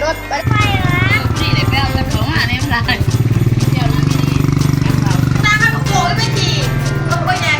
ລົດໄຟ ນີ້ແຫຼະ ໄປເອົາເງິນເຂົາມາໃນລາຍ ດຽວນີ້ ຕາມມາໂກຍໄປທີ່ ໂກຍແດ່.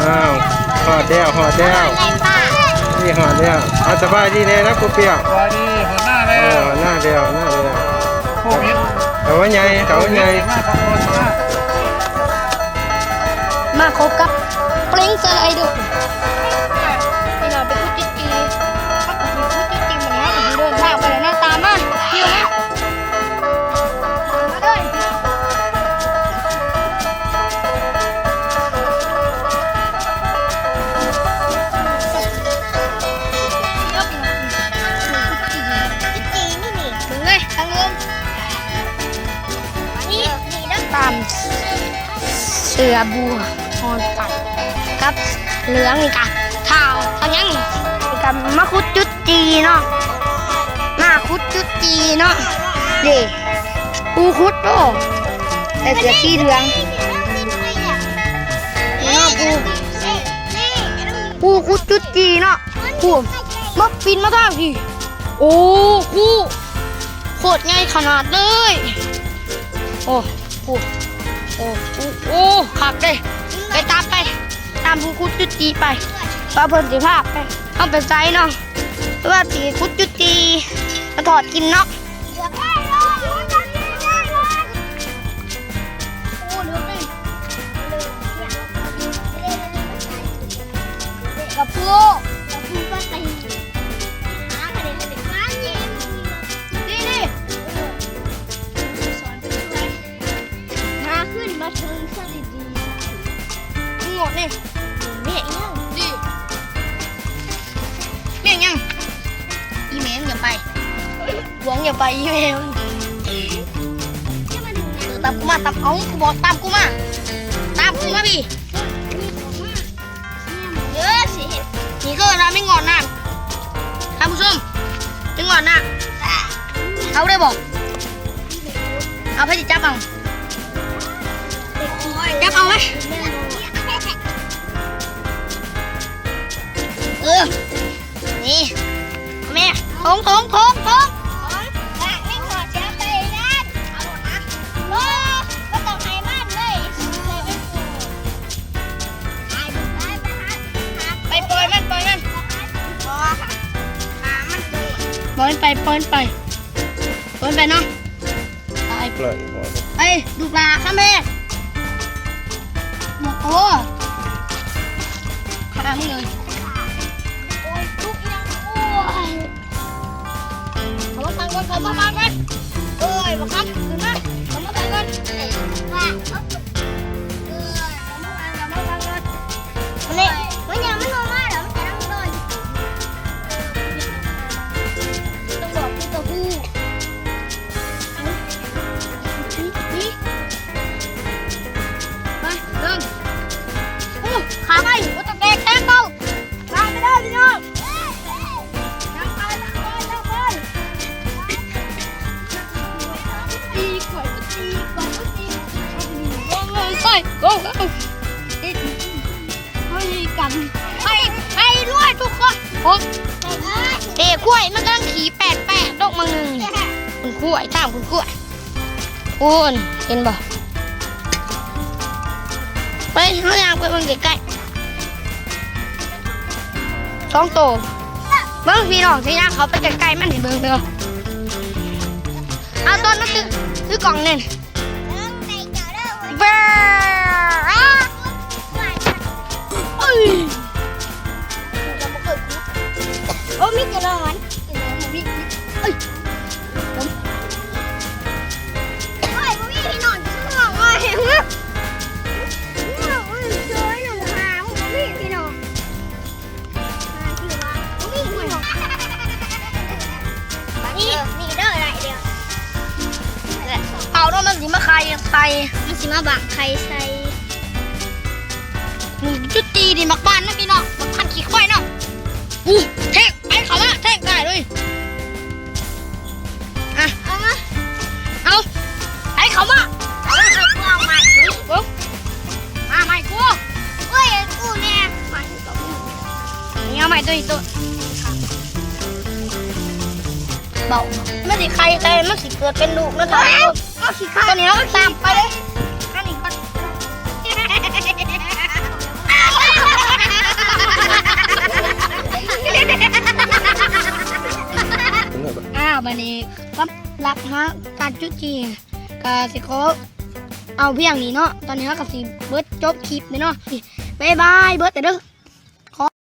ອ້າວ ຮອດແລ້ວ ຮອດແລ້ວ ນີ້ຮອດແລ້ວ. ເອົາ ສະບາຍດີແດ່ນະ ປູເປຍ. ສະບາຍດີ ຮອດໜ້າແລ້ວ ເອີ ຮອດໜ້າແລ້ວ ຮອດໜ້າແລ້ວ. ໂຄວິດ ເອົາໃຫຍ່ ເອົາໃຫຍ່. ມາພົບກັບ Prince Rider ພີ່ນ້ອງ ໄປຂຸດຈຸດຈີ່ ເຮົາກໍຊິຂຸດຈຸດຈີ່ ມື້ນີ້ເຮົາກໍຊິເດີນທາງໄປແລ້ວເນາະ. ຕາມມາ ຢູ່ນະ ຕາມມາເລີຍ. ເບິ່ງເລີຍທາງລົງ ນີ້ ນີ້ເດີ ຕາມເສືອບູຮອນໄປ ກັບເຫຼືອງນີ້ກະ ຖ້າເອົາຫຍັງນີ້ ນີ້ກະມາຂຸດຈຸດຈີ່ເນາະ ມາຂຸດຈຸດຈີ່ເນາະ. ເດ້ ຜູ້ຂຸດ ໂອ້ ໃສ່ເສື້ອສີເຫຼືອງ ເນາະ ຜູ້ ຜູ້ຂຸດຈຸດຈີ່ເນາະ. ຜູ້ ມາປິ່ນມາທາງພີ້ ໂອ້ ໂຄດໃຫຍ່ຂະໜາດເລີຍ. ໂອ້ ໂອ້ ໂອ້ ໂອ້ ຄັກເດ້. ໄປຕາມໄປ ຕາມຜູ້ຂຸດຈຸດຈີ່ໄປ ວ່າເພິ່ນຊິພາໄປ ເຮົາໄປໃສເນາະ ວ່າຊິຂຸດຈຸດຈີ່ມາທອດກິນເນາະ. ກະປູ ກະປູປາຕີ ຫາກະເດັນເປັນ ນີ້ ນີ້ ສອນເປັນສ່ວນ ຫາຂຶ້ນມາເທິງຊະດີໆ. ງວດນີ້ ແມ່ອີຫຍັງ ນີ້ ແມ່ອີຫຍັງ ອີແມ່ມຶງຢ່າໄປ ຫວງຢ່າໄປ ອີແມ່ມຶງ. ເອີ ຕາມກູມາ ຕາມ ເອົາ ກູບອກ ຕາມກູມາ ຕາມກູມາພີ້. ເອີ ຊິເຮັດ ນີ້ຄືວ່າແມ່ງອດນ້ຳ ທ່ານຜູ້ຊົມ ແມ່ງອດນ້ຳ ເອົາໄດ້ບໍ່ ເອົາ ໃຜຊິຈັບເອົາ ຈັບເອົາໄວ້ ເອີ ນີ້ ແມ່ ຖົງ ຖົງ ຖົງ ຖົງ ແມ່ງອດ ຊິເອົາໄປນັ້ນ ເອົາໂລດນະ ບໍ່ ບໍ່ຕ້ອງໃຫ້ມັນເລີຍ. ໄປ ປ່ອຍມັນ ປ່ອຍມັນ ປ່ອຍມັນໄປ ປ່ອຍມັນໄປ ປ່ອຍມັນໄປເນາະ ໄປ ໄປ ລູກຫຼ້າຄຳແພງ ໂອ້ ຂ້າມເລີຍ ໂອ້ຍ ລູກອີຫຍັງ ໂອ້ຍ. ເຂົ້າມາຟັງກ່ອນ ເຂົ້າມາຟັງກ່ອນ ເອີຍ ບັກຄຳ ຂຶ້ນມາ ເຂົ້າມາຟັງກ່ອນ ເອີຍ ເຂົ້າມາຟັງ ເຂົ້າມາຟັງກ່ອນ ມານີ້ ມາຫຍັງມັນບໍ່ມາດອກ ມັນກຳລັງນອນ ຕ້ອງບອກຄືກະຮູ້ ໄປ ເບິ່ງ ໂອ້ ຂາໄປ ບໍ່ຕ້ອງແກະແຂນເບົາ ລາໄປເດີພີ່ນ້ອງ. ໂອ້ ເດ້ ຄວາຍມັນກຳລັງຂີ້ແປດໆ ຕົກໝ່ອງໜຶ່ງ. ຄຸນຄວາຍ ຕາມຄຸນຄວາຍ ພຸ້ນ ເຫັນບໍ່? ໄປ ເຮົາຍ່າງໄປເບິ່ງໃກ້ໆ ສອງໂຕ. ເບິ່ງພີ່ນ້ອງ ຊິຍ່າງເຂົ້າໄປໃກ້ໆ ມັນໃຫ້ເບິ່ງເດີ. ເອົາ ຕອນມັນຖື ຖືກ້ອງແນ່ນ. ເບີ ເອີຍ ໂອ້ ມີແຕ່ໜອນ ເອີຍ ໂອ້ຍ ບໍ່ມີທີ່ນອນ ເອີຍ ເອີຍ ບໍ່ມີທີ່ນອນ. ນີ້ ນີ້ເດີ ໄດ້ແລ້ວ ເອົາເນາະ ມັນຊິມາໄຂ່ໃສ່ ມັນຊິມາບັງໄຂ່ໃສ່. ອືມ ຈຸດຈີ່ນີ້ ໝາກບານນະພີ່ນ້ອງ ໝາກບານຂີ້ຄວາຍເນາະ. ອື ແທງ ໄປເຂົ້າມາ ແທງໄດ້ເລີຍ. ອ່ະ ເອົາມາ ເອົາ ໄປເຂົ້າມາ ເອົາມາ ເອົາມາ ເອົາມາ ເອົາ ມາໄມ້ກູ ໂອ້ຍ ກູແນ່ ໄມ້ ນີ້ເອົາໄມ້ໂຕນີ້ໂຕ ເບົາ ມັນຊິໄຂ່ໃສ່ ມັນຊິເກີດເປັນລູກນະ ໂຕນີ້ເຮົາຕາມໄປເລີຍ ອັນນີ້ກ່ອນ. ອ້າວ ບາດນີ້ສຳລັບຫາການຈຸດຈີ່ ກະຊິຂໍເອົາພຽງນີ້ເນາະ. ຕອນນີ້ເຮົາກະຊິເບິດ ຈົບຄລິບເລີຍເນາະ. ບາຍບາຍ ເບິດແລ້ວເດີ.